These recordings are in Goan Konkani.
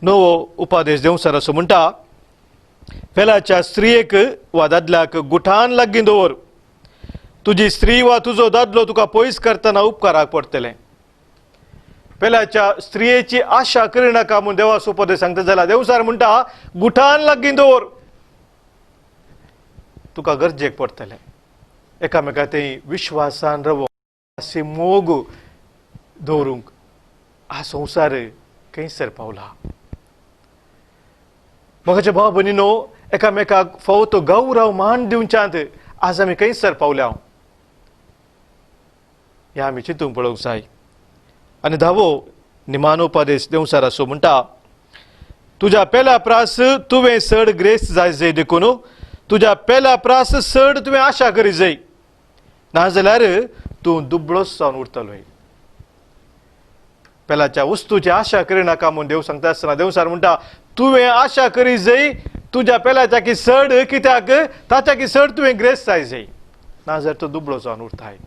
नवो उपादेश देंवसार असो म्हणटा, पेल्याच्या स्त्रियेक वा दादल्याक गुठान लागीं दवर, तुजी स्त्री वा तुजो दादलो तुका पयस करतना उपकाराक पडटलें। पेल्याच्या स्त्रियेची आशा करिनाका म्हूण देवाचो उपदेश सांगता जाल्यार देवसार म्हणटा गुठान लागीं दवर, तुका गरजेक पडटलें। एकामेका थंय विश्वासान रवो, मोग दवरूंक हा संवसार खंयसर पावला। म्हज्या भाव भयणीनो, एकामेकाक फावो तो गौरव मान दिवच्यांत आज आमी खंयसर पावल्या ह्या आमी चिंतूंक पळोवंक जाय। आनी धावो निमानो उपदेश देंवसार असो म्हणटा, तुज्या पेल्या प्रास तुवें चड ग्रेस जाय जाय देखून तुज्या पेल्या प्रास चड तुवें आशा करी जाय, नाजाल्यार तूं दुबळोच जावन उरतलो। पेल्याच्या वस्तूची आशा करिनाका म्हूण देव सांगता आसतना देवसार म्हणटा तुवें आशा करी जाय तुज्या पेल्याच्या की चड, कित्याक ताच्या की चड तुवें ग्रेस जाय जाय, नाजाल्यार तूं दुबळो जावन उरताय।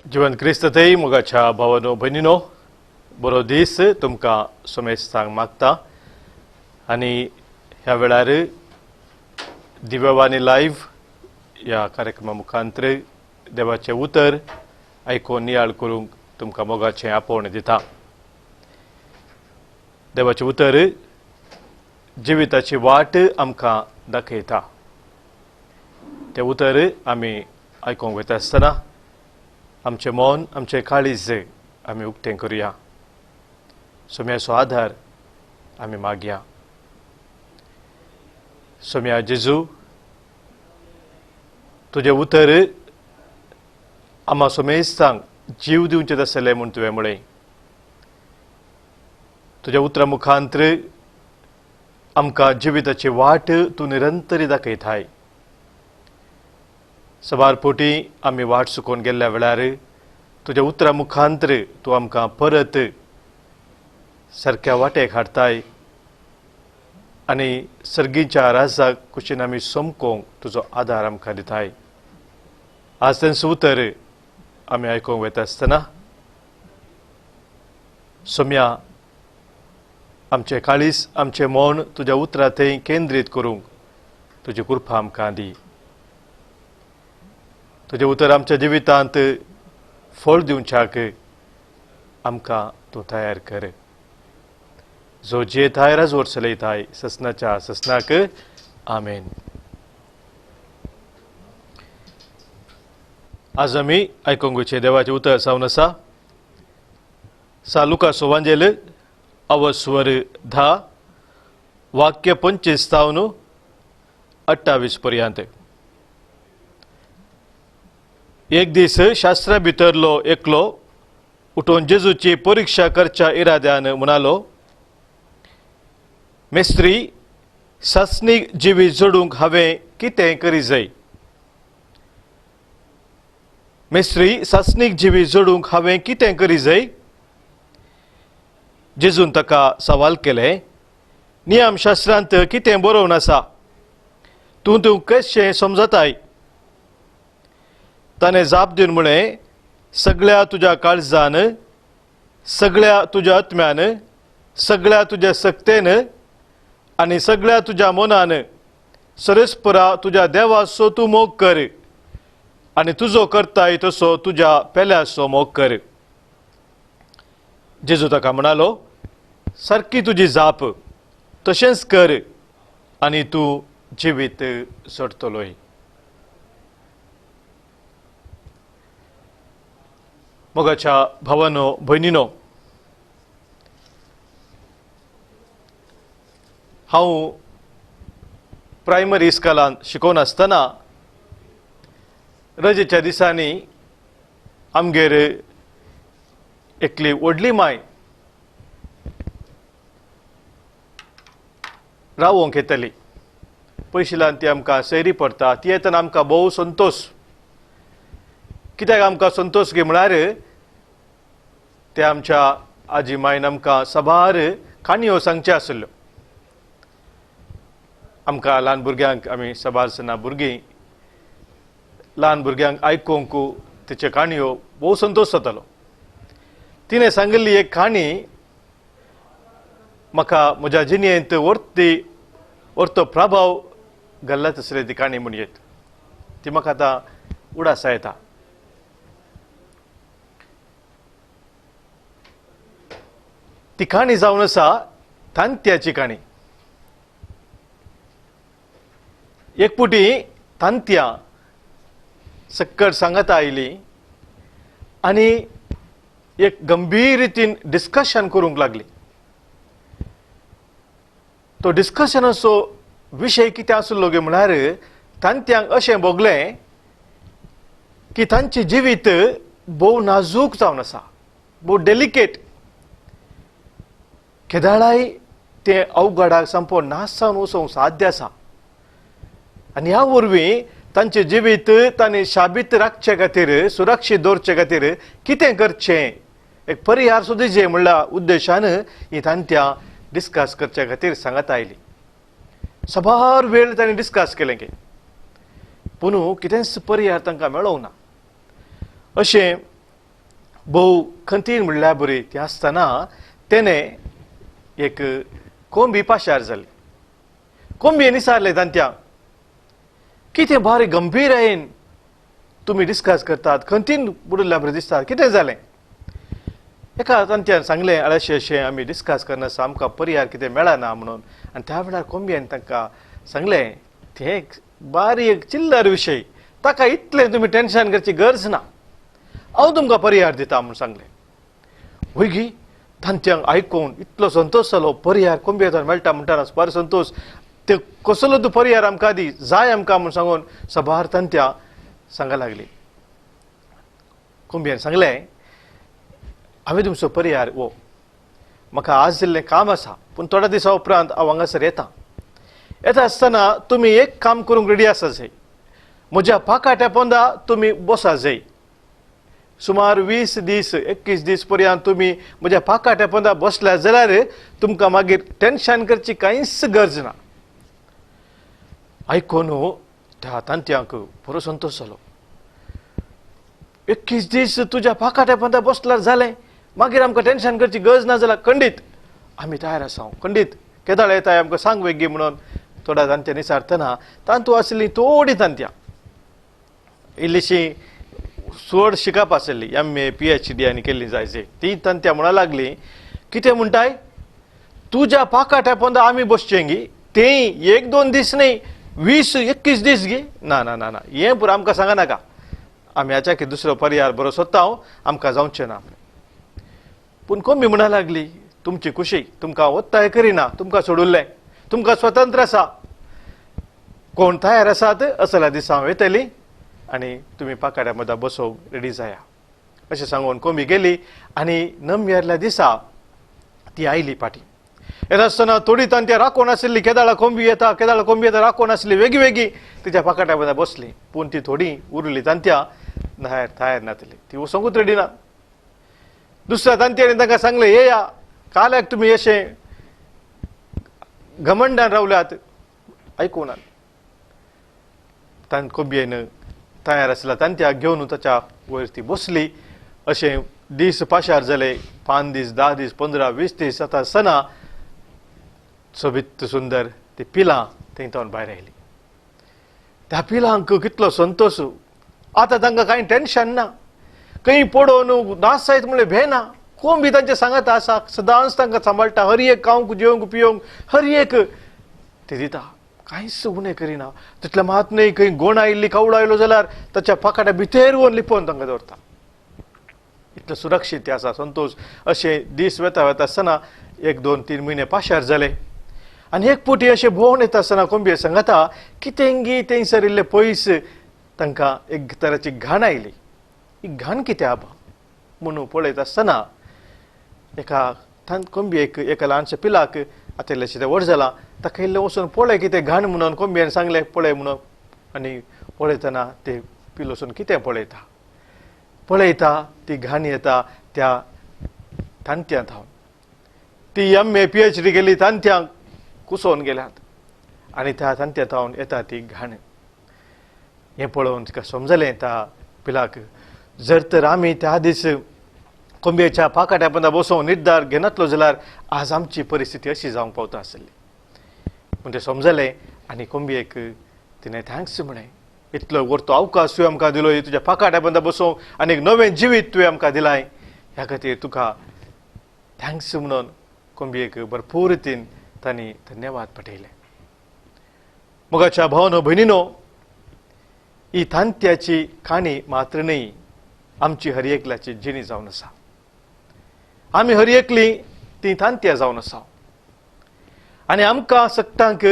जिवन क्रिस्त थंय मोगाच्या भावानो भयणीनो, बरो दीस तुमकां सोमेस्तांक मागता। आनी ह्या वेळार दिव्यवाणी लायव्ह ह्या कार्यक्रमा मुखांतर देवाचें उतर आयकून नियाळ करूंक तुमकां मोगाचें आपोवणें दिता। देवाचें उतर जिविताची वाट आमकां दाखयता। तें उतर आमी आयकूंक वयता आसतना आमचें मन, आमचें काळीज आमी उक्तें करुया। सोम्याचो आधार आमी मागया। सोम्या जेजू, तुजें उतर आमा सोमेस्तांक जीव दिवचें आसलें म्हूण तुवें म्हळें। तुज्या उतरा मुखांतर आमकां जिविताची वाट तूं निरंतरी दाखयताय। सबार पोटी आमी वाट चुकोवन गेल्ल्या वेळार तुज्या उतरा मुखांतर तूं आमकां परत सारक्या वाटेक हाडटाय आनी सर्गीच्या राजाक कुशीन आमी सोमकोंक तुजो आदार आमकां दिताय। आज तेंचो उतर आमी आयकूंक वयता आसतना सोम्या आमचें काळीज, आमचें मन तुज्या उतरा थंय केंद्रीत करूंक तुजी कृपा आमकां दी। तुजें उतर आमच्या जिवितांत फळ दिवच्याक आमकां तूं तयार कर। जो जियेताय राजवट चलयताय ससनाच्या ससनाक, आमेन। आज आमी आयकूंक वयचें देवाचें उतर जावन आसा सा लुकास वांजेल अवस्वर 10 वाक्य 25 जावन 28 पर्यंत। एक दीस शास्त्रा भितरलो एकलो उठून जेजूची परिक्षा करच्या इराद्यान म्हणालो, मेस्त्री, सासणीक जिवीत जोडूंक हांवें कितें करी जाय? मेस्त्री, सासणीक जिवीत जोडूंक हांवें कितें करी जाय? जेजून ताका सवाल केलें, नियमशास्त्रांत कितें बरोवन आसा, तूं तूं कशें समजताय? ताणें जाप दिवन म्हळें, सगळ्या तुज्या काळजान, सगळ्या तुज्या आत्म्यान, सगळ्या तुज्या सक्तेन आनी सगळ्या तुज्या मनान सरस्परा तुज्या देवाचो तूं मोग कर आनी तुजो करताय तसो तुज्या पेल्याचो मोग कर। जेजू ताका म्हणालो, सारकी तुजी जाप, तशेंच कर आनी तूं जिवीत सोडटलोय। मोगाच्या भावानो भयणीनो, हांव प्रायमरी इस्कॉलांत शिकोवन आसतना रजेच्या दिसांनी आमगेर एकली व्हडली माय रावोंक येतली। पयशिल्यान ती आमकां सैरी पडटा, ती येतना आमकां भोव संतोश। कित्याक आमकां संतोश गे म्हळ्यार ते आमच्या आजी मायन आमकां साबार काणयो सांगच्यो आशिल्ल्यो. आमकां ल्हान भुरग्यांक, आमी सबारसना भुरगीं ल्हान भुरग्यांक आयकूंक तिच्यो काणयो भोव संतोश जातालो. तिणें सांगिल्ली एक काणी म्हाका म्हज्या जिणेंत व्हरती व्हरतो प्रभाव घाल्ला तसली ती काणी म्हणयेत. ती म्हाका आतां उडासा येता. ती काणी जावन आसा तांत्याची काणी. एक पुटी तांत्या सक्कड सांगाता आयली आनी एक गंभीर रितीन डिस्कशन करूंक लागली. तो डिस्कशनाचो विशय कितें आसलो गे म्हळ्यार तांत्यांक अशें भोगलें की तांचें जिवीत भोव नाजूक जावन आसा, भोव डेलिकेट. केदाळाय तें अवघडाक सामको नाश जावन वचूंक साध्य आसा आनी ह्या वरवीं तांचें जिवीत तांणी शाबीत राखचे खातीर, सुरक्षीत दवरचे खातीर कितें करचें, एक परिहार सोदचे म्हणल्या उद्देशान ही तांत्यां डिस्कस करचे खातीर सांगात आयली. साबार वेळ तांणी डिस्कस केलें की पूण कितेंच परिहार तांकां मेळोंक ना. अशें भोव खंतीन म्हणल्यार बरी ती आसतना तेणें एक कोंबी पाशार जाली. कोंबयेन विचारलें तांत्या, कितें भारी गंभीरायेन तुमी डिस्कस करतात, खंतीन बुडिल्ल्या बरें दिसतात, कितें जालें? एका तांत्यान सांगलें, अशें अशें आमी डिस्कस करना आसा, आमकां पर्याय कितें मेळना म्हणून. आनी त्या वेळार कोंबयेन तांकां सांगलें, तें एक बारी एक चिल्लर विशय, ताका इतलें तुमी टेंशन करची गरज ना, हांव तुमकां पर्याय दिता म्हूण सांगलें. वयगी तांत्यांक आयकून इतलो संतोश जालो, पर्याय कोंबयेंतल्यान मेळटा म्हणटा बरो संतोश, ते कसलो तूं पर्याय आमकां दी, जाय आमकां म्हूण सांगून सबार तांत्यां सांगा लागली. कोंबयेन सांगलें, हांवें तुमचो पर्याय हो, म्हाका आज इल्लें काम आसा, पूण थोड्या दिसा उपरांत हांव हांगासर येता. येता आसतना तुमी एक काम करूंक रेडी आसा जाय, म्हज्या पाकाट्या पोंदा तुमी बसा जाय. सुमार 20 दीस 21 दीस पर्यंत तुमी म्हज्या पाकाट्या पोंदा बसल्या जाल्यार तुमकां मागीर टेंशन करची कांयच गरज ना. आयकून त्या तांत्यांक बरो संतोश जालो. 21 दीस तुज्या पाकाट्या पोंदा बसल्यार जालें, मागीर आमकां टेंशन करची गरज ना जाल्यार खंडीत आमी तयार आसा, खंडीत केदाळ येताय आमकां सांग वेगळी म्हणून थोड्या तांत्या निसारतना तांतू आसली थोडी तांत्यां इल्लीशी चड शिकप आसली, MA PhD आनी केल्ली जाय ती तांत्यां म्हणा लागली, कितें म्हणटाय, तुज्या पाकाट्या पोंदा आमी बसचें गी, तें 1-2 दीस न्ही 20-21 दीस गी, ना ना ना ना, हें पुरो आमकां सांगा नाका, आमी हाच्या की दुसरो पर्याय बरो सोदता, हांव आमकां जावचें ना. पूण कोंबी म्हणा लागली, तुमची खुशी, तुमकां ओत्ताय करिना, तुमकां सोडुल्लें, तुमकां स्वतंत्र आसा, कोण तयार आसात असल्या दिसा हांव येतली आनी तुमी पाकाट्या मदां बसोवंक रेडी जाया, अशें सांगून कोंबी गेली. आनी नमयेरल्या दिसा ती आयली फाटीं. येता आसतना थोडी तांत्यां राखून आशिल्ली, केदाळा कोंबी येता केदाळा कोंबी येता राखून आसली, वेगळी वेगळी तिच्या पाकाट्या मदां बसली. पूण ती थोडी उरली तांत्यां नायर तयार नातली, ती वचोंकूच रेडी ना. दुसऱ्या तांत्यांनी तांकां सांगलें, येया काल्याक तुमी अशें घमंडान रावल्यात, आयकूं नात. कोंबयेन तयार आसल्या तांत्याक घेवन ताच्या वयर ती बसली. अशें दीस पाशार जाले, 5 दीस 10 दीस 15-20 दीस जाता आसतना सोबीत सुंदर ती पिलां थंय तावन भायर आयली. त्या पिलांक कितलो संतोश, आतां तांकां कांय टेंशन ना, खंय पडोवन नाश जायत म्हणलें भें ना. कोंबी तांचे सांगात आसा, सदांच तांकां सांबाळटा, हर एक खावंक जेवंक पिवंक हर एक ती दिता, कांयच उणें करिना. तितलें मात न्हय, खंय गोण आयिल्ली कावळो आयलो जाल्यार ताच्या पाकाट्या भितर वचून लिपोवन तांकां दवरता, इतलें सुरक्षीत ते आसा, संतोश. अशें दीस वेता वेता आसतना 1, 2, 3 म्हयने पाशार जाले आनी एक पुटी अशें भोंवन येता आसतना कोंबये सांगाता कितेंगी थंयसर इल्लें पयस तांकां एक तराची घाण आयली. ही घाण कितें आबा म्हणून पळयत आसतना एका कोंबयेक, एका ल्हानशा पिलाक, आतां इल्लेशें तें व्हड जालां, ताका इल्लें वचून पळय कितें घाण म्हणून कोंबयेन सांगलें पळय म्हणून. आनी पळयतना ते पिल वचून कितें पळयता, पळयता ती घाण येता त्या तांतयां थावन. ती MA PhD गेली तांत्यांक कुसोवन गेल्यात आनी त्या तांत्या तावन येता ती घाण. हें पळोवन तिका समजलें त्या पिलाक, जर तर आमी त्या दीस कोंबयेच्या पाकाट्या पंदा बसोवन निर्धार घेनातलो जाल्यार आज आमची परिस्थिती अशी जावंक पावता आसली. पूण तें समजलें आनी कोंबयेक तिणें thanks म्हळें, इतलो व्हरतो अवकाश तुवें आमकां दिलो, तुज्या पाकाट्या पंदा बसोवंक आनी एक नवें जिवीत तुवें आमकां दिलाय, ह्या खातीर तुका thanks म्हणून कोंबयेक भरपूर रितीन तांणी धन्यवाद पठयले. मोगाच्या भावनो भयणीनो, ही तांत्याची काणी मात्र न्हय, आमची हर एकल्याची जिणी जावन आसा. आमी हर एकली ती तांत्या जावन आसा आनी आमकां सगटांक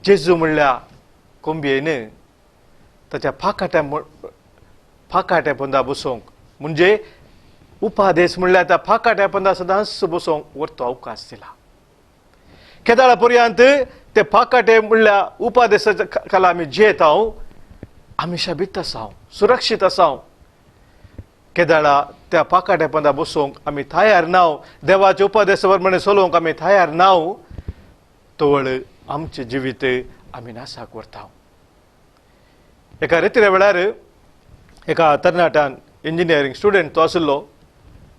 जेजू म्हणल्या कोंबयेन ताच्या फाकाट्या पंदा बसोवंक, म्हणजे उपादेश म्हणल्यार त्या फाकाट्या पंदा सदांच बसोवंक व्हरतो अवकाश दिला. केदाळा पर्यंत ते फाकाटे म्हणल्या उपादेशाच्या खाला आमी जियेता, आमी शाबीत आसा, सुरक्षीत आसा. केदाळा त्या फाकाट्या पंदा बसोवंक आमी तयार ना, देवाच्या उपादेशा प्रमाणे चलोवंक आमी तयार ना, तवळ आमचें जिवीत आमी नासाक व्हरता. एका रेतिऱ्या वेळार एका तरणाट्यान, इंजिनियरींग स्टुडंट तो आशिल्लो,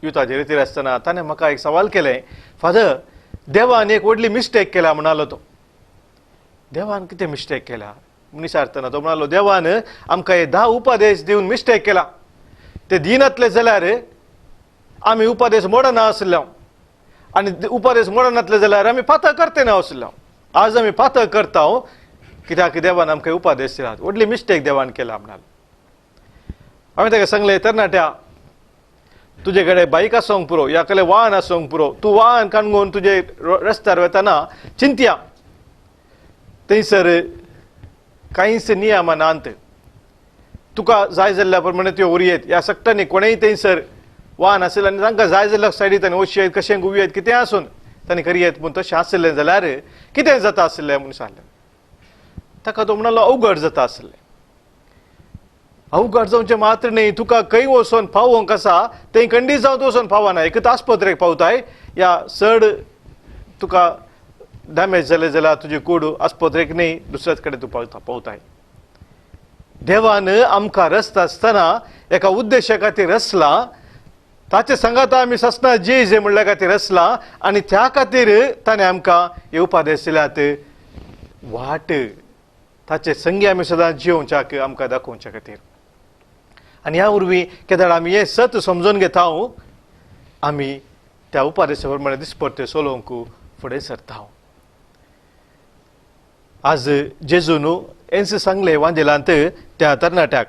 युथाचे रेतीर आसतना ताणें म्हाका एक सवाल केलें, फादर देवान एक व्हडली मिस्टेक केल्या म्हणालो तो. देवान कितें मिस्टेक केल्या म्हूण विचारतना तो म्हणालो, देवान आमकां हे 10 उपादेश दिवन मिस्टेक केला, ते दिनातले जाल्यार आमी उपादेश मोडना आशिल्ले आनी उपादेश मोडनातले जाल्यार आमी पातक करते ना आशिल्ले. आज आमी पातक करता कित्याक देवान आमकां उपादेश दिला, व्हडली मिस्टेक देवान केला म्हणाल. हांवें ताका सांगलें, तरणाट्या तुजे कडेन बायक आसूंक पुरो, ह्या कडेन वाहन आसूंक पुरो, तूं वाहन काणगून तुजे रस्त्यार वतना चिंतया, थंयसर कांयच नियमां नात, तुका जाय जाल्ल्या प्रमाणे त्यो उरयत, ह्या सगटांनी कोणेय थंयसर वाहन आशिल्लें आनी तांकां जाय जाल्ल्या सायडी तांणी वचयेत, कशें गुवयेत, कितें आसून तांणी करयेत, पूण तशें आशिल्लें जाल्यार कितें जाता आशिल्लें म्हूण सांगलें. ताका तो म्हणालो, अवघड जाता आशिल्लें. अवघड जावचें मात्र न्हय, तुका खंय वचोन पावोवंक आसा थंय खंडीत जावन तूं वचोन पावना, एक आस्पत्रेक पावताय या चड तुका डॅमेज जालें जाल्यार तुजी कूड आस्पत्रेक न्हय दुसऱ्याच कडेन तूं पावताय. देवान आमकां रस्ता आसतना एका उद्देशा खातीर रचला, ताचे सांगाता आमी ससना जे जे म्हणल्या खातीर रचला आनी त्या खातीर ताणें आमकां हे उपादेश दिल्यात. वाट ताचे संगी आमी सदां जियोवच्याक आमकां दाखोवच्या खातीर. आनी ह्या वरवीं केदाळ आमी हें सत समजून घेता, आमी त्या उपादेशा प्रमाणे दिसपट्टे चलोवंक फुडें सरता. आज जेजून हेंच सांगलें वांजेलांत त्या तरणाट्याक,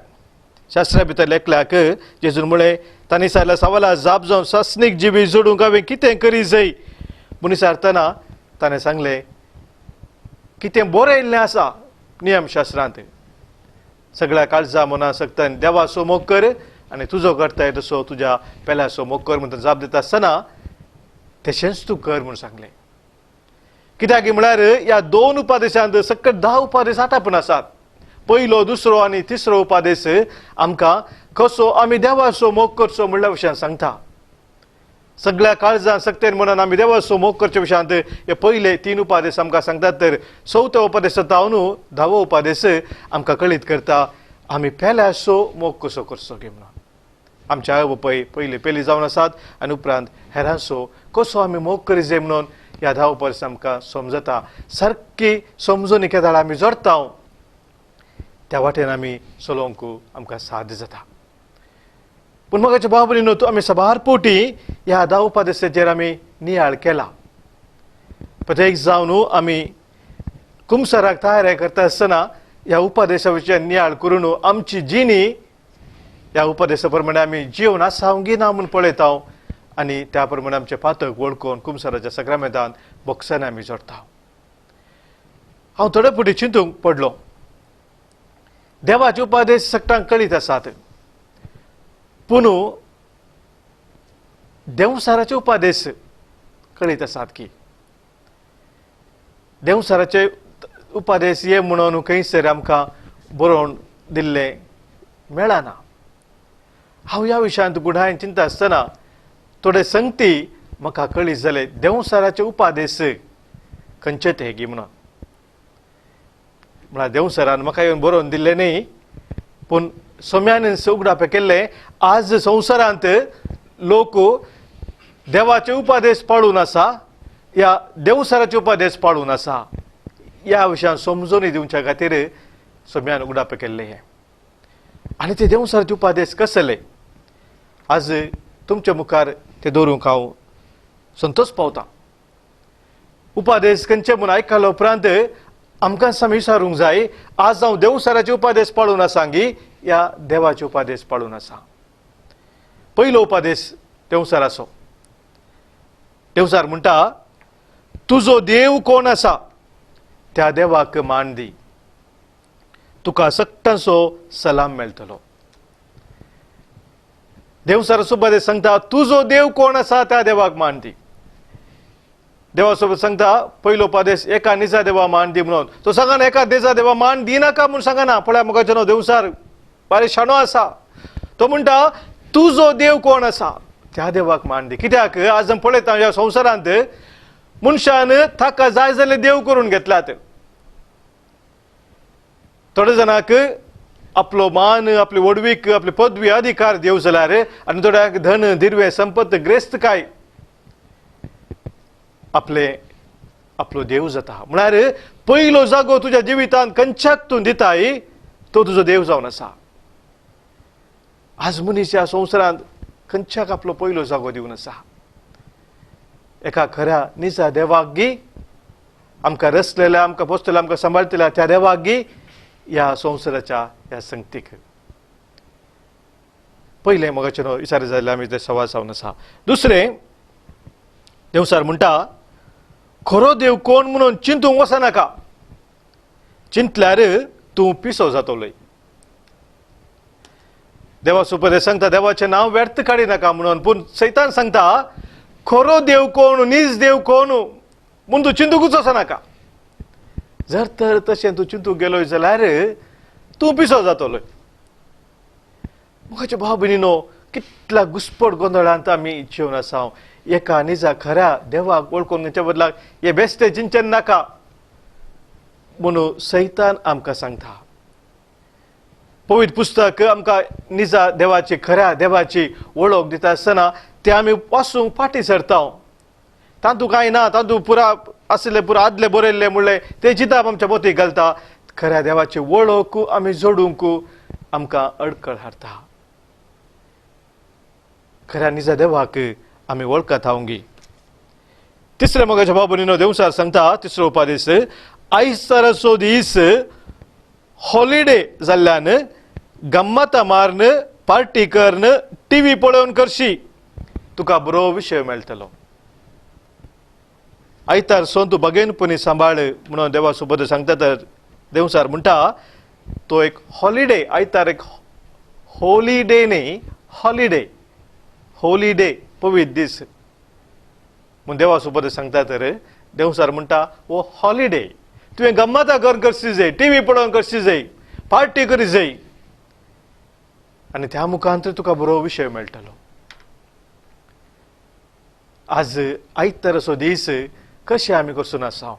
शास्त्रा भितर एकल्याक जेजून म्हळें, तांणी सारल्या सवाला जाप जावन सासणीक जिवी जोडूंक हांवें कितें करी जाय म्हूण विचारतना ताणें सांगलें, कितें बरयल्लें आसा नियमशास्त्रांत, सगळ्या काळजा मना सकतान देवाचो मोग कर आनी तुजो करताय तसो तुज्या पेल्याचो मोग कर म्हणून जाप दिता आसतना तशेंच तूं कर म्हूण सांगलें. कित्याक म्हळ्यार ह्या 2 उपादेशांत सकट 10 उपादेश आटापून आसात. पयलो, दुसरो आनी तिसरो उपादेश आमकां कसो आमी देवाचो मोग करचो म्हणल्या विशयान सांगता. सगळ्या काळजान सक्तेन मनान आमी देवाचो मोग करच्या विशयांत हे पयले 3 उपादेश आमकां सांगतात, तर चवथो उपादेश जावन 10वो उपादेश आमकां कळीत करता आमी पेल्याचो मोग कसो करचो गे म्हणून. आमचे आवय बापूय पयले पेली जावन आसात आनी उपरांत हेरांचो कसो आमी मोग करी जाय म्हणून ह्या 10 उपादेश आमकां समजता. सारकी समजून केदाळ आमी जोडटा त्या वाटेन आमी चलोवंक आमकां साध्य जाता. पूण मोगाच्या भाव भयणीनो, आमी साबार पोटी ह्या 10 उपादेशाचेर आमी नियाळ केला. प्रत्येक जावन आमी कुमसाराक तयारी करता आसतना ह्या उपादेशा विशयान नियाळ करून आमची जिणी ह्या उपदेशा प्रमाणे आमी जिवन आसा गी ना म्हूण पळयता आनी त्या प्रमाणे आमचें पातक वळखून कुमसाराच्या सक्रामेंतान बोक्सांनी आमी जोडटा. हांव थोडे फुडें चिंतूंक पडलो. देवाचे उपदेश सगळ्यांक कळीत आसात, पूण देंवसाराचे उपदेश कळीत आसात की देंवसाराचे उपदेश हे म्हणून खंयसर आमकां बरोवन दिल्लें मेळना. हांव ह्या विशयांत गुढायन चिंता आसतना थोडे संगती म्हाका कळी जाले देंवसाराचे उपादेश खंयचे ते गी म्हणून. म्हळ्यार देंवसारान म्हाका येवन बरोवन दिल्लें न्ही, पूण सोम्यान उगडाप केल्लें. आज संवसारांत लोक देवाचे उपादेश पाळून आसा या देंवसाराचे उपादेश पाळून आसा ह्या विशयान समजून दिवच्या खातीर सोम्यान उगडाप केल्लें हें. आनी ते देंवसाराचे उपादेश कसले आज तुमच्या मुखार ते दवरूंक हांव संतोश पावता. उपादेश खंयचे म्हूण आयकल्या उपरांत आमकां आमी विचारूंक जाय, आज हांव देंवसाराचे उपादेश पाळून आसा गी या देवाचे उपादेश पाळून आसा. पयलो उपादेश देंवसाराचो. देंवसार म्हणटा, तुजो देव कोण आसा त्या देवाक मान दी, तुका सगळ्यांचो सलाम मेळटलो. देवसाराचो उपदेश सांगता, तुजो देव कोण आसा त्या देवाक मान दी. देवासोबत सांगता पयलो उपादेश एका निजा देवा मान दी म्हणून. तो सांगना एका निजा देवा मान दिनाका म्हूण सांगना. पळया म्हाका न्हू देवसार बारीक शाणो आसा, तो म्हणटा तुजो देव कोण आसा त्या देवाक मान दी. कित्याक आज आमी पळयता ह्या संवसारांत मनशान ताका जाय जाल्यार देव करून घेतल्यात. थोडे जाणांक आपलो मान, आपली व्हडवीक, आपली पदवी, अधिकार देव जाल्यार, आनी थोड्यांक धन, दिर्वे, संपत्त, ग्रेस्तकाय आपले आपलो देव जाता. म्हळ्यार पयलो जागो तुज्या जिवितांत खंयच्याक तूं दिताय तो तुजो देव जावन आसा. आज मनीस ह्या संवसारांत खंयच्याक आपलो पयलो जागो दिवन आसा? एका खऱ्या निजा देवाक गी, आमकां रचलेल्या, आमकां पोसतल्या, आमकां सांबाळटल्या त्या देवाक गी ह्या संवसाराच्या ह्या संगतीक. पयलें मोगाचें विचार जाल्ले आमी ते सवाल जावन आसा. दुसरें, देवसार म्हणटा खरो देव कोण म्हणून चिंतूंक वचनाका, चिंतल्यार तूं पिसो जातलोय. देवा सुपदेश सांगता देवाचें नांव व्यर्थ काडिनाका म्हणून, पूण सैतान सांगता खरो देव कोण, नीज देव कोण म्हूण तूं चिंतूंकूच वचनाका. जर तर तशें तूं चिंतूंक गेलोय जाल्यार तूं पिसो जातलोय. मोगाचे भाव भयणीनो, कितल्या घुस्पट गोंदळांत आमी जेवन आसा. एका निजा खऱ्या देवाक वळखून घेवच्या बदलाक हे बेश्टे चिंतन नाका म्हणून सैतान आमकां सांगता. पवित्र पुस्तक आमकां निजा देवाची, खऱ्या देवाची वळख दिता आसतना ते आमी वाचूंक फाटीं सरता. तातूंत कांय ना, तातूंत पुरा आशिल्लें, पुरा आदलें बरयल्लें म्हणलें तें जिताप आमच्या बोतीक घालता. खऱ्या देवाची वळख आमी जोडूंक आमकां अडकळ हाडटा. खऱ्या निजा देवाक आमी वळखत हांव. तिसरें मोगाच्या भाव भयणीनो, देवसार सांगता तिसरो उपादेश, आयताराचो दीस हॉलिडे जाल्ल्यान गम्मतां मारून, पार्टी करून, टिवी पळोवन करशी, तुका बरो विशय मेळटलो. आयतार सोन तूं बगेनपणी सांबाळ म्हणून देवा सोबत सांगता. तर देवसार म्हणटा तो एक हॉलिडे, आयतार एक हॉलिडे न्ही, हॉलिडे, हॉलिडे पवित्र दीस म्हूण देवा सोबत सांगता. तर देवसार म्हणटा हो हॉलिडे, तुवें गम्मतां कर करशी जाय, टिवी पळोवन करशी जाय, पार्टी करी जाय, आनी त्या मुखांत तुका बरो विशय मेळटलो. आज आयताराचो दीस कशें आमी करचो आसा?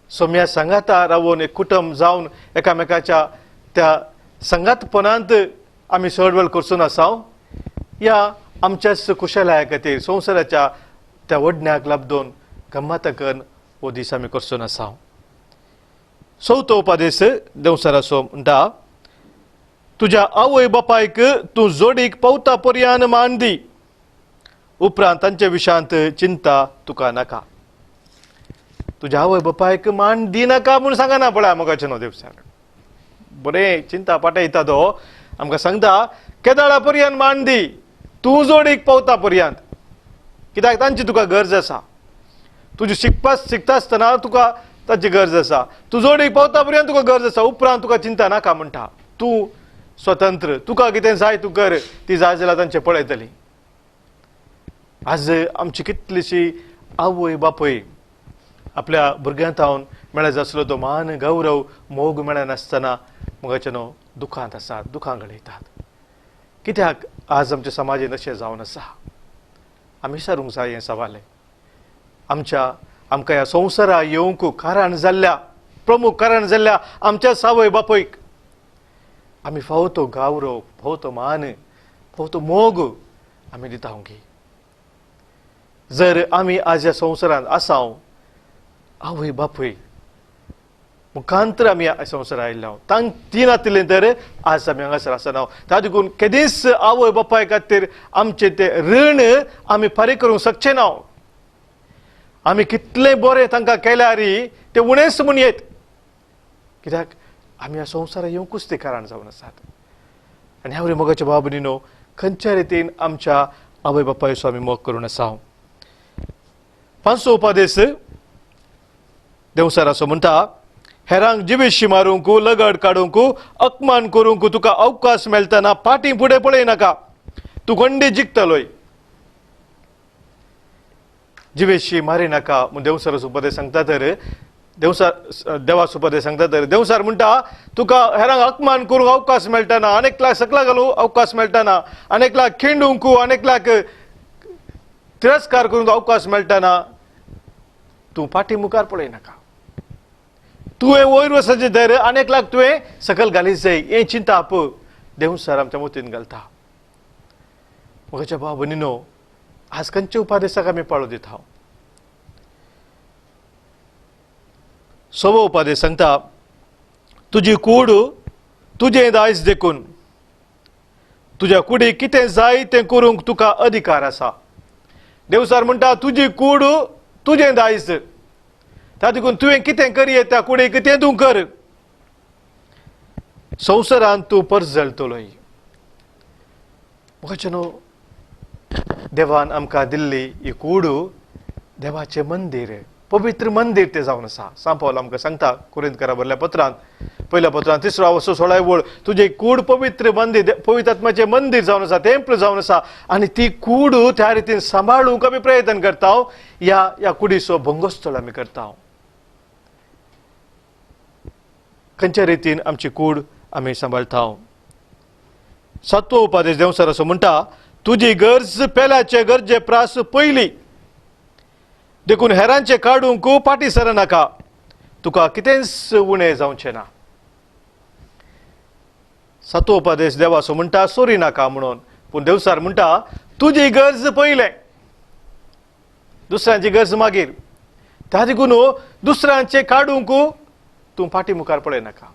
सोम्या सांगाता रावून एक कुटुंब जावन एकामेकाच्या त्या सांगातपणांत आमी चड वेळ करचो आसा या आमच्याच कुशलाया खातीर संवसाराच्या त्या वडण्याक लाबदोन गम्मतां करून हो दीस आमी करचो आसा. चवथो उपादेश देवसाराचो म्हणटा, तुज्या आवय बापायक तूं जोडीक पावता पर्यान मान दी, उपरांत तांच्या विशयांत चिंता तुका नाका. तुज्या आवय बापायक मान दिनाका म्हूण सांगना पळय मोगाचें न्हू देवसार. बरें चिंता पाटयता तो आमकां सांगता केदाळा पर्यंत मान दी, तूं जोडीक पावता पर्यंत, कित्याक तांची तुका गरज आसा. तुजी शिकता आसतना तुका ताची गरज आसा, तूं जोडीक पावता पर्यंत तुका गरज आसा, उपरांत तुका चिंता नाका म्हणटा. तूं स्वतंत्र, तुका कितें जाय तूं कर, ती जाय जाल्यार तांचें पळयतली. आज आमची कितलीशी आवय बापूय आपल्या भुरग्यां थावन मेळत आसलो तो मान, गौरव, मोग मेळनासतना मोगाचें न्हू दुखांत आसात, दुखां घडयतात. कित्याक आज आमच्या समाजान अशें जावन आसा? आमी विचारूंक जाय हें सवालें. आमच्या आमकां ह्या संवसारा येवंक कारण जाल्ल्या, प्रमुख कारण जाल्ल्या आमच्या आवय बापूयक आमी फावो तो गौरव, फावो तो मान, फावो तो मोग आमी दिता गी? जर आमी आज ह्या संवसारांत आसा, आवय बापूय मुखांतर आमी ह्या संवसारांत आयिल्ले, तांक ती नातिल्लें तर आज आमी हांगासर आसना. त्या देखून केदींच आवय बापाय खातीर आमचें तें रीण आमी फारीक करूंक शकचे ना. आमी कितलें बरें तांकां केल्यार तें उणेंच म्हूण येत, कित्याक आमी ह्या संवसारांत येवंकूच तें कारण जावन आसात. आनी ह्या वरी मोगाच्या भाव भयणीनो, खंयच्या रितीन आमच्या आवय बापायचो आमी मोग करून आसा? पांचवो उपदेश देवसार असो म्हणटा, हेरांक जिवेशी मारूंक, लगड काडूंक, अपमान करूंक तुका अवकाश मेळटना फाटीं फुडें पळय नाका, तूं गंडी जिखतलोय. जिवेशी मारी नाका म्हूण देवसाराचो उपदेश सांगता तर देवसार देवाचो उपदेश सांगता तर देवसार म्हणटा तुका हेरांक अपमान करूंक अवकाश मेळटना, अनेकलाक सकला घालूंक अवकाश मेळटना, अनेकलाक खिंडूंक, अनेकलाक तिरस्कार करूंक अवकाश मेळटना, तूं फाटीं मुखार पळय नाका. तुवें वयर वचपाचें तर अनेकलाक तुवें सकयल घालीत जाय, हें चिंताप देवसार आमच्या मतीन घालता. म्हज्या भाव भयणीनो, आज खंयच्या उपादेशाक आमी पाळो दिता? सवो उपादेश सांगता, तुजी कूड तुजें दायज देखून तुज्या कुडीक कितें जाय तें करूंक तुका अधिकार आसा. देवसार म्हणटा तुजी कूड तुजें दायज, त्या देखून तुवें कितें करये त्या कुडीक तें तूं कर, संवसारांत तूं परजळटलोय. म्हाका न्हू देवान आमकां दिल्ली ही कूड देवाचें मंदीर, पवित्र मंदीर तें जावन आसा. सांत पावल आमकां सांगता कोरिंतकारा बरल्या पत्रांत, पयल्या पत्रांत तिसरो वसो 16 वळ, तुजें कूड पवित्र मंदीर, पवित्र आत्माचें मंदीर जावन आसा, टेम्पल जावन आसा, आनी ती कूड त्या रितीन सांबाळूंक आमी प्रयत्न करता, ह्या ह्या कुडीचो भंगोस्थळ आमी करता. खंयच्या रितीन आमची कूड आमी सांबाळटा? सातवो उपादेश देवसार असो म्हणटा, तुजी गरज पेल्याचे गरजे प्रास पयली, देखून हेरांचे काडूंक फाटीं सरनाका, तुका कितेंच उणें जावचें ना. सातवो उपादेश देवाचो म्हणटा चोरी नाका म्हणून, पूण देवसार म्हणटा तुजी गरज पयलें, दुसऱ्यांची गरज मागीर. त्या देखून दुसऱ्यांचे काडूंक तूं फाटीं मुखार पळय नाका.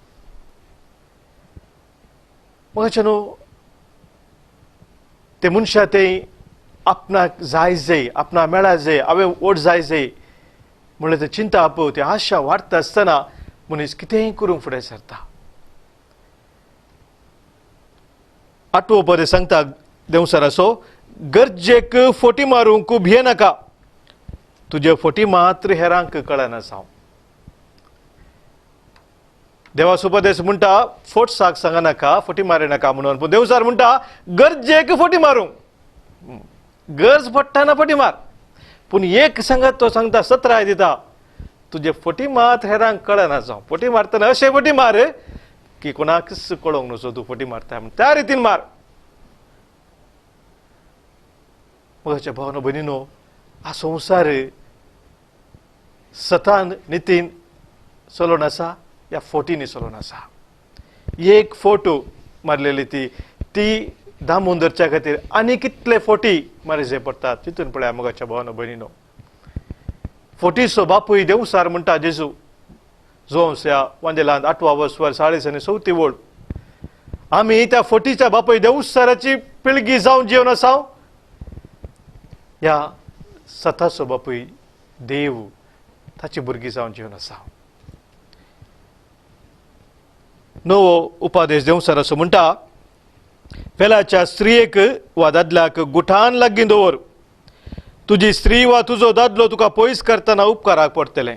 म्हाका न्हू ते मनशा ते आपणाक जाय जाय, आपणाक मेळा जाय, हांवें वोट जाय जाय म्हणल्यार ते चिंता आपो, ते आशा वाडटा आसतना मनीस कितेंय करूंक फुडें सरता. आठवो पद सांगता देंवचाराचो, गरजेक फोटी मारूंक भियेनाका, तुजे फोटी मात्र हेरांक कळना जावं. देवाचो उपदेश म्हणटा फोट साक सांगनाका, फोटी मारिनाका म्हणून, पूण देवचार म्हणटा गरजेक फोटी मारूंक, गरज पडटा फोटी मार, पूण एक सांगत तो सांगता सत्राय दिता, तुजे फोटी मात हेरांक कळना जावं. फोटी मारतना अशें फोटी मार की कोणाकच कळोंक न्हू तूं फोटी मारता म्हण, त्या रितीन मार. म्हज्या भावनो भयणीनो, हा संवसार सतान नितीन चलोवन आसा या फोटींनी चलोवन आसा. एक फोटो मारलेली ती ती दामून धरच्या खातीर आनी कितले फोटी मारचे पडटात तितून पळया. मोगाच्या भावनो भयणीनो, फोटीचो बापूय देवसार म्हणटा जेजू, जोंस ह्या वांजेलांत 8वा वर्स 40 आनी 4 वळ, आमी त्या फोटीच्या बापूय देवसाराची पिळगी जावन जिवन आसा. ह्या सताचो बापूय देव ताची भुरगीं जावन जिवन आसा. नवो उपादेश देवसाराचो म्हणटा, पेल्याच्या स्त्रियेक वा दादल्याक गुठान लागीं दवर, तुजी स्त्री वा तुजो दादलो तुका पयस करतना उपकाराक पडटलें.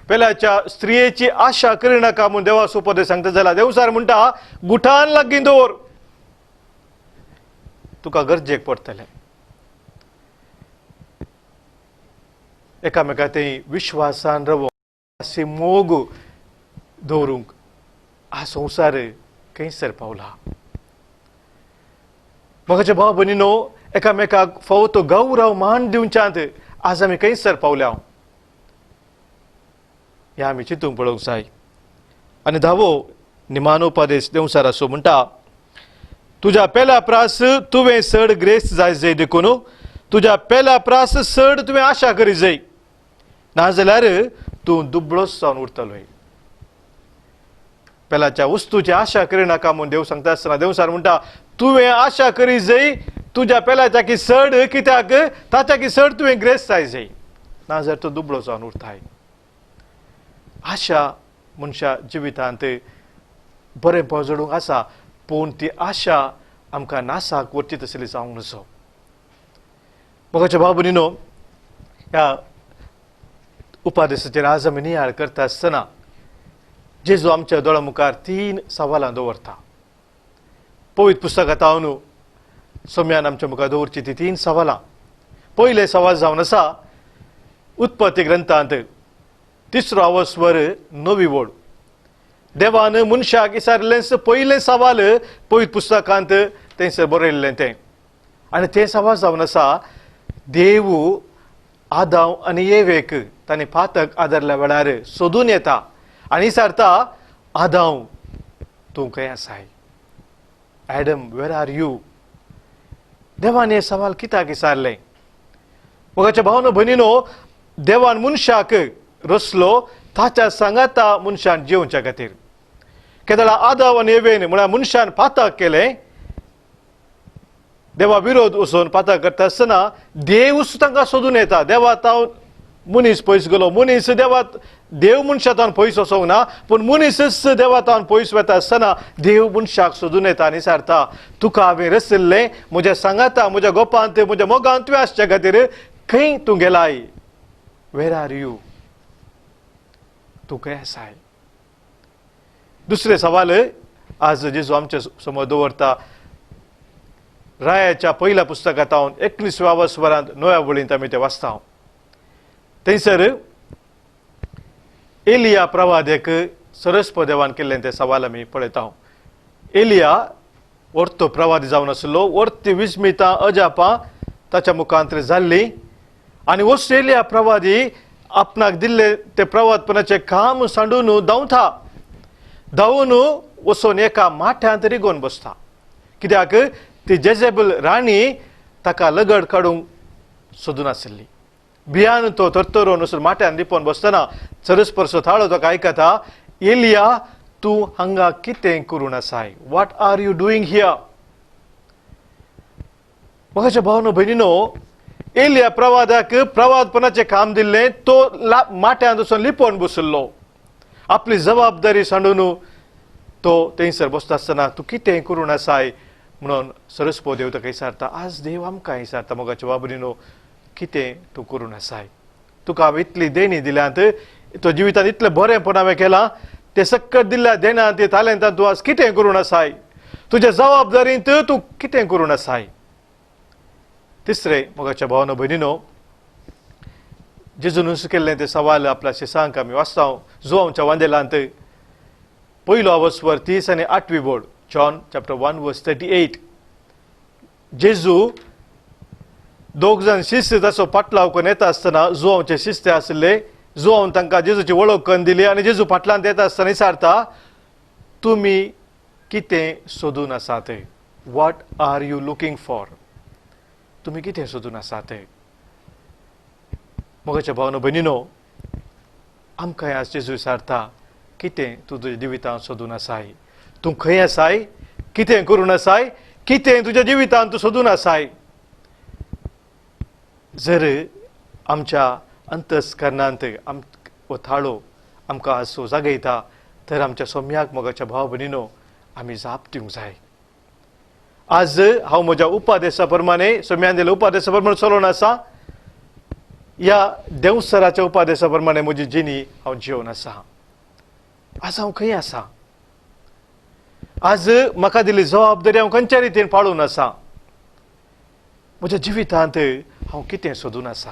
पेल्याच्या स्त्रियेची आशा करिनाका म्हूण देवाचो उपदेश सांगता जाल्यार देवसार म्हणटा गुठान लागीं दवर, तुका गरजेक पडटलें. एकामेका ते विश्वासान रवो, मोग दवरूंक हा संवसार खंयसर पावला. म्हज्या भाव भयणीनो, एकामेकाक फावो तो गौरव मान दिवच्यांत आज आमी खंयसर पावल्या ह्या आमी चिंतूंक पळोवंक जाय. आनी धावो निमानो उपदेश देंवचार असो म्हणटा, तुज्या पेल्या प्रास तुवें चड ग्रेस जाय जाय देखून तुज्या पेल्या प्रास चड तुवें आशा करी जाय, नाजाल्यार तूं दुबळोच जावन उरतलो. पेल्याच्या वस्तूची आशा करिनाका म्हूण देव सांगता आसतना देवसार म्हणटा तुवें आशा करी जाय तुज्या पेल्याच्या की चड, कित्याक ताच्या की चड तुवें ग्रेस जाय जाय, नाजाल्यार तूं दुबळो जावन उरताय. आशा मनशा जिवितांत बरें जोडूंक आसा, पूण ती आशा आमकां नासाक व्हरची तसली जावंक नजो. मोगाच्या भाव भयणीनो, ह्या उपादेसाचेर आज आमी नियाळ करता आसतना जेजू आमच्या दोळ्या मुखार 3 सवालां दवरता. पवित्र पुस्तकांत हांव सोम्यान आमच्या मुखार दवरची ती 3 सवालां. पयलें सवाल जावन आसा उत्पत्ती ग्रंथांत 3रो आवस्वर 9वी वोड. देवान मनशाक विचारिल्लें पयलें सवाल पवित्र पुस्तकांत थंयसर बरयल्लें तें, आनी तें सवाल जावन आसा देव आदाव आनी एवेक ताणें पातक आदारल्या वेळार सोदून येता आनी विचारता, आदाव तूं खंय आसाय, एडम वेर are you. देवान हें सवाल कित्याक विचारलें? मोगाच्या भावनो भयणीनो, देवान मनशाक रचलो ताच्या सांगाता मनशान जिवच्या खातीर. केदळा आदाव आनी एवेन म्हळ्यार मनशान पातक केलें, देवा विरोध वचून पातक करता आसतना देव तांकां सोदून येता. देवा तावन मनीस पयस गेलो, मनीस देवात देव मनशा तावन पयस वचोंक ना, पूण मनीसच देवा तावन पयस वता आसतना देव मनशाक सोदून येता आनी विचारता, तुका हांवें रचिल्लें म्हज्या सांगाता, म्हज्या गोपांत, म्हज्या मोगांत तुवें आसच्या खातीर खंय तूं गेलाय, वेर are you, तूं खंय आसाय. दुसरें सवाल आज जेजू आमच्या समोर दवरता रायाच्या पयल्या पुस्तकांत 19व्या वरांत 9व्या वळींत आमी तें वाचता. थंयसर एलिया प्रवादेक सरस्प देवान केल्लें तें सवाल आमी पळयता. एलिया वर्तो प्रवादी जावन आसलो, वर्ती विस्मितां अजापां ताच्या मुखांत जाल्लीं आनी वस्तू एलिया प्रवादी आपणाक दिल्ले ते प्रवादपणाचें काम सांडून धांवता, धांवून वचून एका माठ्यांत रिगोवन बसता. कित्याक ती जेजेबल राणी ताका लगड काडूंक सोदून आशिल्ली. भियान तो थरथरून वचून माठ्यान लिपोवन बसतना सरस्पर्सो थाळो ताका आयकता, एलिया तूं हांगा कितें करून आसाय, what are you doing here. म्हाका भावनो भयणीनो, एलिया प्रवादाक प्रवादपणाचें काम दिल्लें, तो माठ्यांत वचून लिपोवन बशिल्लो. आपली जबाबदारी सांडून तो थंयसर बसता आसतना तूं कितें करून आसाय म्हणून सरस्पो देव ताका विचारता. आज देव आमकां विचारता, मोगाच्या बाबरीनो, कितें तूं करून आसाय, तुका हांवें इतली देणी दिल्यांत, तो जिवितांत इतलें बरेंपण हांवें केलां, तें सक्कट दिल्ल्या देणांत ते तालेंतांत तूं आज कितें करून आसाय, तुज्या जबाबदारींत तूं कितें करून आसाय. तिसरें मोगाच्या भावनो भयणीनो, जेजून केल्लें तें सवाल आपल्या शिसांक आमी वाचता जुवांच्या वांदेलांत 1 आवस्वर 30 आनी 8वी बोर्ड, जॉन चॅप्टर 1 वर्स 38. जेजू दोग जाण शिस्त ताचो पाटलाव करून येता आसतना जुवांचे शिस्त आशिल्ले, जुवान तांकां जेजूची वळख करून दिली आनी जेजू फाटल्यान येता आसतना विचारता, तुमी कितें सोदून आसात, what are you looking for, तुमी कितें सोदून आसात. मोगाच्या भावनो भयणीनो, आमकां आज जेजू विचारता, कितें तूं तुज्या जिवितांत सोदून आसाय, तूं खंय आसाय, कितें करून आसाय, कितें तुज्या जिवितांत तूं सोदून आसाय. जर आमच्या अंतस्करणांत हो थाळो आमकां आज जागयता तर आमच्या सोम्याक मोगाच्या भाव भयणीनो आमी जाप दिवंक जाय. आज हांव म्हज्या उपादेसा प्रमाणे, सोम्यान दिल्या उपादेसा प्रमाणे चलोवन आसा, ह्या देवसराच्या उपादेसा प्रमाणे म्हजी जिणी हांव जिवन आसा. आज हांव खंय आसा, आज म्हाका दिल्ली जबाबदारी हांव खंयच्या रितीन पाळून आसा, म्हज्या जिवितांत हांव कितें सोदून आसा.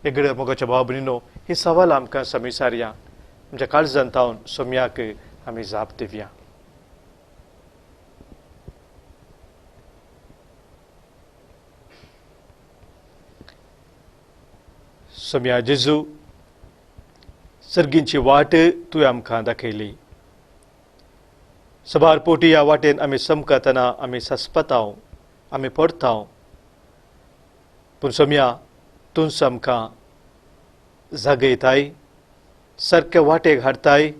एक मोगाच्या भाव भयणीनो, ही सवाल आमकां समिसारया, आमच्या काळजांत तावन सोम्याक आमी जाप दिवया. सोम्या जेजू, सर्गींची वाट तुवें आमकां दाखयली. सबार पोटी ह्या वाटेन आमी समकतना आमी सस्पताव, आमी पडताव, पूण सोम्या तूंच आमकां जागयताय, सारके वाटेक हाडताय,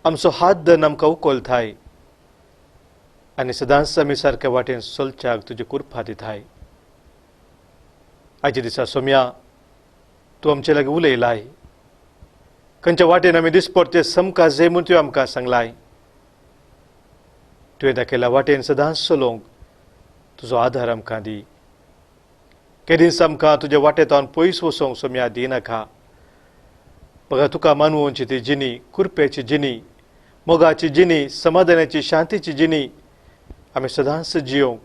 आमचो हात धरून आमकां उखलताय आनी सदांच आमी सारक्या वाटेन चलच्याक तुजी कृपा दिताय. आयच्या दिसा सोम्या तूं आमचे लागीं उलयलाय. खंयच्या वाटेन आमी दिसपडटे समका जे म्हूण तुवें आमकां सांगलाय. तुवें दाखयल्या वाटेन सदांच चलोवंक तुजो आदार आमकां दी. केदींच आमकां तुज्या वाटेंतल्यान पयस वचोंक सोम्या दिनाका. बघा तुका मानवोवची ती जिणी, कृपेची जिणी, मोगाची जिणी, समाधानाची, शांतीची जिणी आमी सदांच जियोंक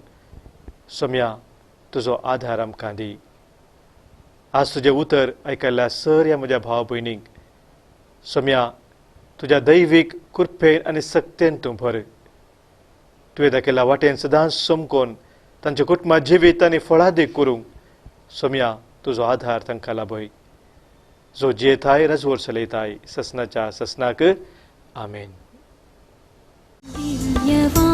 सोम्या तुजो आदार आमकां दी. आज तुजें उतर आयकल्ल्या सर ह्या म्हज्या भाव भयणीक सोम्या तुज्या दैवीक कृपेन आनी सक्तेन तूं भर. तुवें दाखयल्या वाटेन सदांच समकोन तांच्या कुटुंबां जिवीत आनी फळादीक करूंक सोम्या तुजो आधार तांकां लाभय. जो जियेताय रजवोर चलयताय ससनाच्या ससनाक. आमेन. दिव्यवा